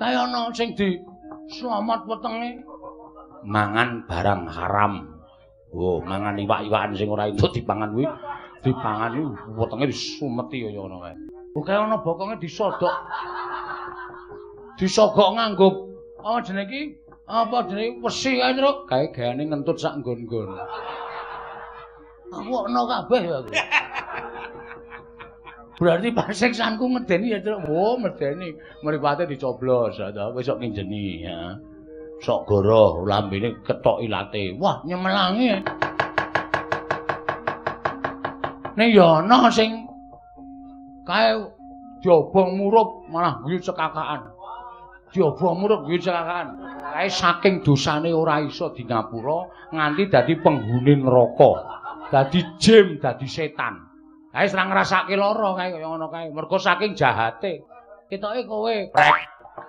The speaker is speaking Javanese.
Kae ana sing di slamet wetenge mangan barang haram. Oh, mangan iwak-iwakan sing ora entuk dipangan kuwi dipangan iki wetenge disumeti kaya ngono kae. Oh, kae ana bokonge disodok. Disogok nganggo apa jenenge iki? Apa jenenge wesi kae, Truk? Kae gaweane ngentut sak nggon-nggon. Aku ana kabeh ya aku. Berarti pasiksanku ngedeni ya, Truk. Oh, medeni. Mripate dicoblos ta, wis sok nginjeni ya. Sok goroh lambene ketok ilate. Wah, nyemelangi. Ning ya ana sing kae diobong murup malah guyu cekakaan. Diobong murup guyu cekakaan. Kae saking dosane ora iso di ngapura nganti dadi penghuni neraka. Dadi jim, dadi setan. Kae ora ngrasake lara kae kaya ngono kae. Mergo saking jahate. Ketoke kowe prek.